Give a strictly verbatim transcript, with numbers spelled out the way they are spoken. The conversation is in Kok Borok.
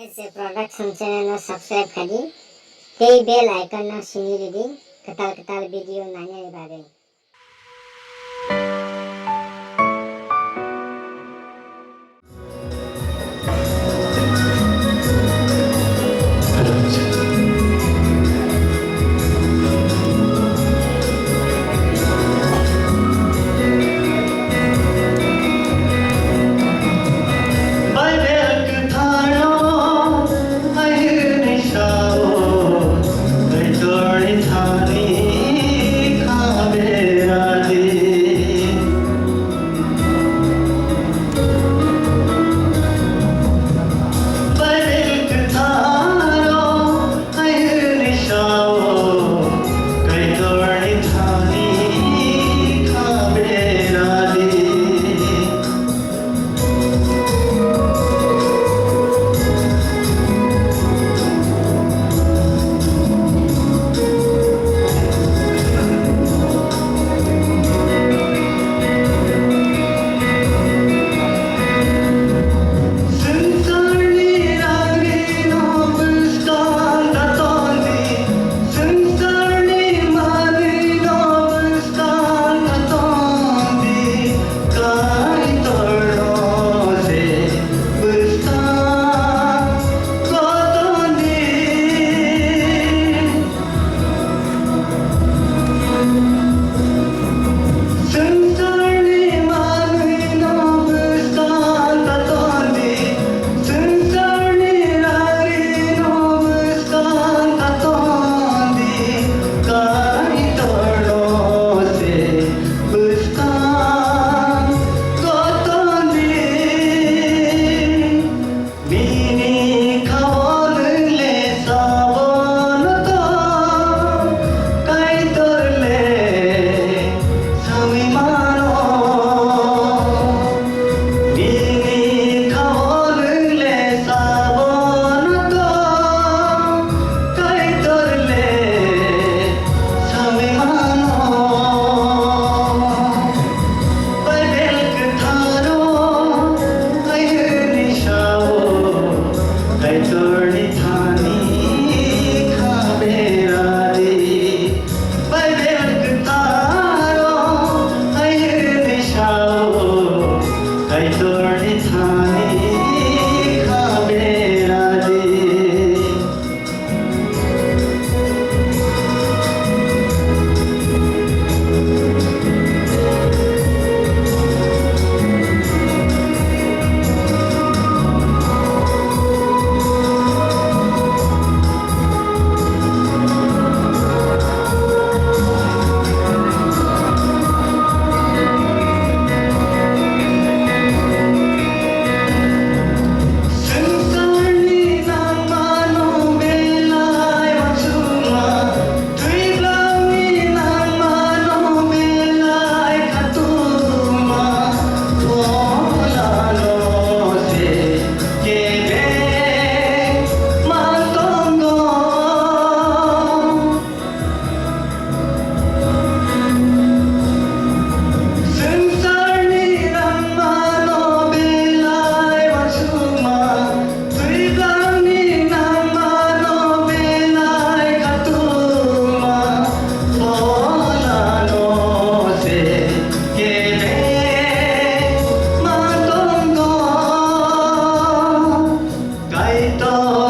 Production channel no subscribe khai di, tei bell icon no sini ridi, kwtal kwtal video nainani bagwi. Bini kha o nwng le sabo no to, Kaitor le sawi mano. Bini kha o nwng le sabo no to, Kaitor le sawi mano. Baibel kwtharo Kaitorni sao, Kaitorni thani kha beradi. Baibel kwtharo Kaitorni sao, Kaitorni thani kha beradi. Swngcharni nangmano belai uansukma, twiklangni nangmano belai khatungma, pholano se kebengma tongo. Kaitor